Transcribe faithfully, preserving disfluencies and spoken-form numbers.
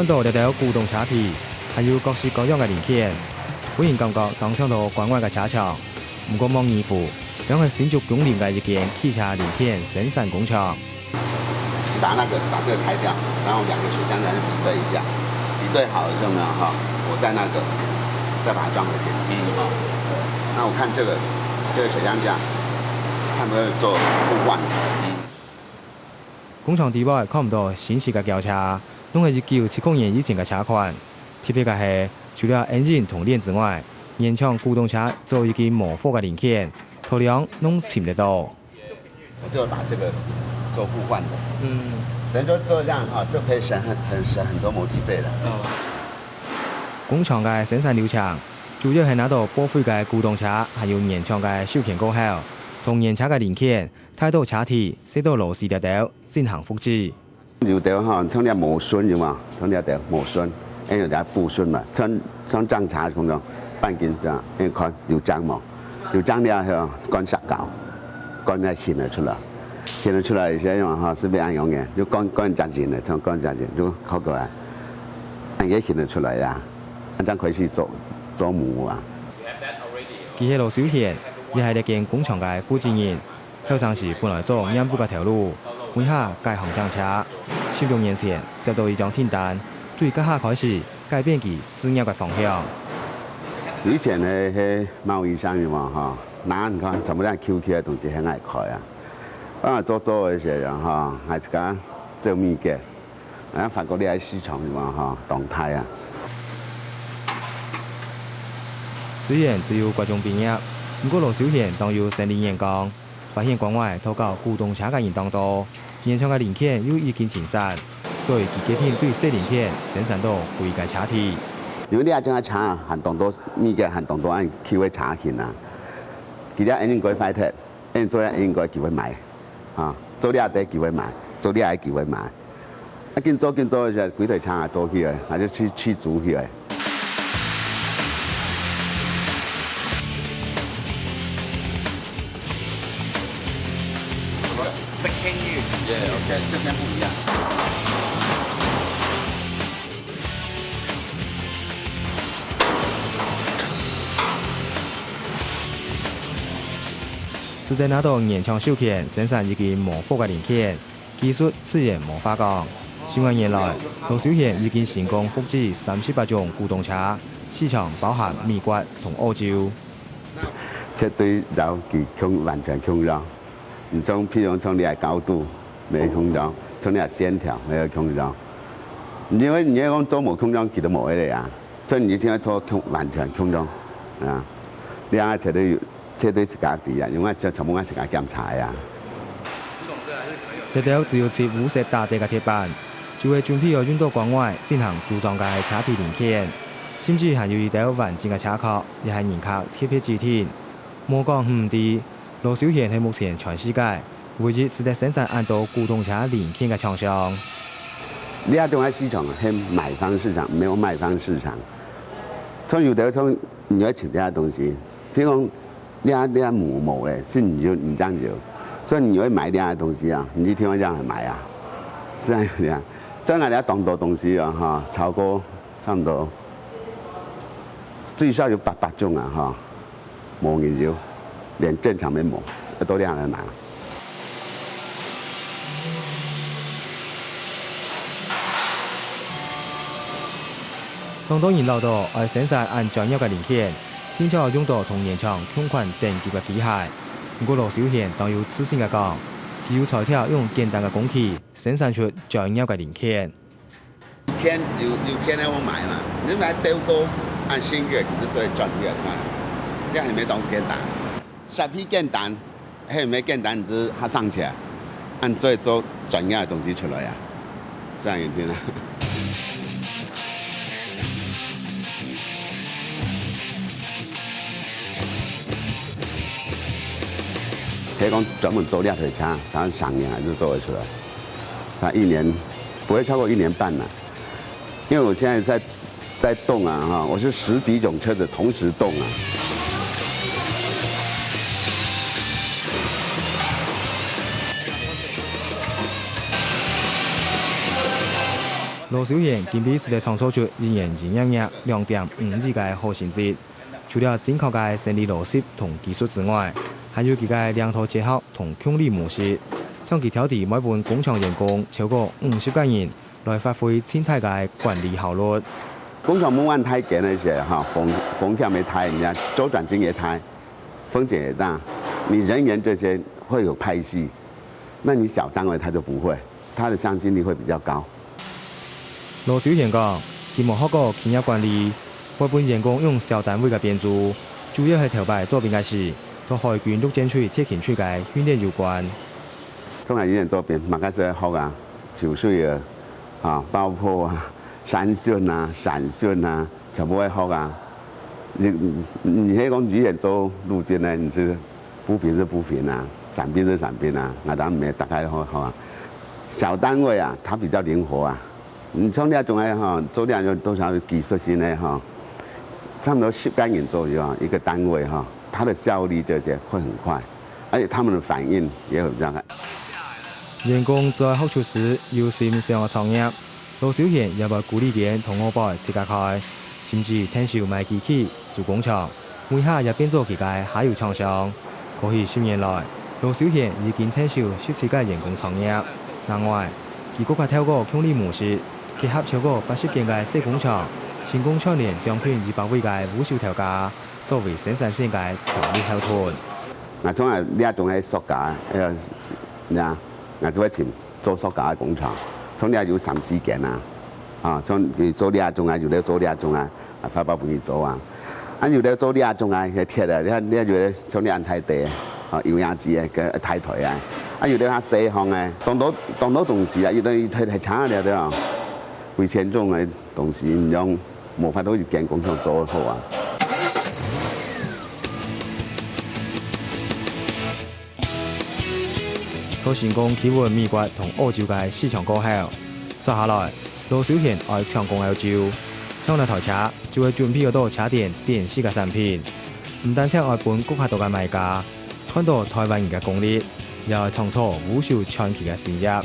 看到這兜古董車體，還有各式各樣个零件，分人感覺當像到關外个車廠。毋過莫疑惑，這係新竹公林个一間汽車零件生產工廠。把那个把这个拆掉，然后两个水箱拿去比对一下，比对好了之后呢，哈，我再那个再把它装回去。嗯，好。对，那我看这个这个水箱架，看不看做互换？工廠底背看毋到新式个轎車，攏係一九七零年以前个車款。特別个係，除了engine同輪之外，原廠古董車早已經無貨个零件，大量攏尋得到。 我就把这个做互换的。嗯，等于说做这样哈，就可以省很很省很多模具费了。工厂个生產流程，主要係拿到報廢个古董車，還有原廠个修件過後，同原車个零件，帶到車體，塞到螺絲條兜，進行複製。有的哈，像你磨损有嘛，像你的磨损，还有点补损嘛，像像这样查工作，半斤这样，你看有脏无？ 有脏了吼，趕石膏，趕个形个出來，形个出來一些用哈，是不是恁樣个？就趕趕隻形个，像趕隻形，就好个啊，恁个形个出來啦，恁樣開始做做模啊。佢係羅修賢，也係這間工廠个負責人。後生時本來做染布个頭路，尾下改行整車。十六年前接到一張訂單，對該下開始 改變佢事業个方向。以前呢，係貿易商有無哈？那你看，全部都Q Q个東西很愛開啊。啊，做做一些人哈，還自家做物件，啊，發覺這个市場有無哈，當大啊。雖然只有國中畢業，毋過羅修賢當有生理眼光。 發現關外討搞古董車个人當多，原廠个零件又已經停產，所以佢決定對細零件生產到歸个車體。因為這種个車還當多，物件還當多，恁舊个車型啊，佢這應該壞忒，恁做也應該佢會賣，啊，做這个佢會賣，做這个佢會賣。 啊，緊做緊做，一下幾台車啊做起來，啊就去去租起來。這邊不一樣。使得拿到原廠授權生產已經無貨个零件， 技術自然無話講。十外年來，羅修賢已經成功複製三十八種古董車，市場包含美國同澳洲。絕對摎佢共完全共樣，你從譬如從你个高度，無共樣，從你个線條，無共樣。因為你講做無共樣，佢都無个啊，所以你一定要做共完全共樣啊，你啊絕對有 這對自家知啊，因為全部𠊎自家檢查个啊。這兜只有貼烏色打底个鐵板，就係準備愛運到關外進行組裝个車體零件，甚至還有一兜完整个車殼，也係人客特別指定。無講毋知，羅修賢係目前全世界唯一使得生產恁多古董車零件个廠商。這種个市場係買方市場，沒有賣方市場。像有的像你愛尋這東西，譬如講 這這無無咧，是你就你這樣子，所以你會買這樣的東西啊，你一定會這樣買啊，是這樣子啊。所以𠊎這當多東西啊，哈，超過差不多最少有八百種啊，哈，無人有，連正常的無，都這樣來拿。 當多人恅著愛生產恁專業个零件，定著愛用到同原廠共款等級个機械。毋過羅修賢當有自信个講，佢有材料用簡單个工具生產出專業个零件。有件有有件个我買嘛，你買兜高，恁新个其實最專業个，這還沒當簡單，設計簡單。 係毋係簡單，只係省錢，恁做做專業个東西出來啊，這樣一定啊。可以講專門做這台車，他三年還是做得出來，他一年不會超過一年半啦，因為我現在在 在動啊，哈，我是十幾種車子同時動啊。羅修賢今晡日就創造出一年營業額兩點五億个好成績。除了正確个生理邏輯同技術之外，還有佢个領導哲學同管理模式，像佢挑選每分工廠員工超過五十個人，來發揮盡大个管理效率。工廠無恁大間个時候，哈，風風險也大，人家週轉金也大，風險也大，你人員這些會有派系，那你小單位他就不會，他的向心力會比較高。羅修賢講，佢無學過企業管理，會分員工用小單位个編組，主要係頭擺做兵个時，到海軍陸戰隊特勤隊个訓練有關。從來以前做兵，嘛開始學啊，泅水啊，啊，爆破啊，山巡啊，傘巡啊，全部會學啊。你你可以講以前做陸軍呢，你是步兵是步兵啊，傘兵是傘兵啊，𠊎當然毋係大家好好啊。小單位啊，它比較靈活啊。你從這種个哈，做這種多少技術性个哈，差不多十個人左右啊，一個單位哈，它的效率這些會很快，而且他們的反應也會比較快。員工在學習時有心想愛創業，羅修賢也會鼓勵佢等同學輩自家開，甚至𢯭手買機器、做工廠，尾下也變做佢个下游廠商。過去十年來，羅修賢已經𢯭手十七個員工創業。另外，佢更加透過管理模式，結合超過八十間个細工廠，成功串聯將近一百位个優秀頭家，作為生產線个強力後盾。𠊎從來這種个塑膠，哎呀，呀，𠊎就會尋做塑膠个工廠，從這有三四間啊，啊，從做這種啊，有的做這種啊，啊，發包分佢做啊。啊，有的做這種啊，係鐵个，你看，你看有的像你恁大隻，啊，油煙機个，个大台啊。啊，有的較細項个，當多當多東西啊，有的太太長了對吧？為錢種个東西，你用無法度一間工廠做好啊。 在成功企穩美國同歐洲个市場過後，接下來，羅修賢愛搶攻歐洲，搶哪台車就會準備好多車店、電視个產品。毋單淨愛分更加多个買家看到台灣人个功力，也愛創造優秀傳奇个事業。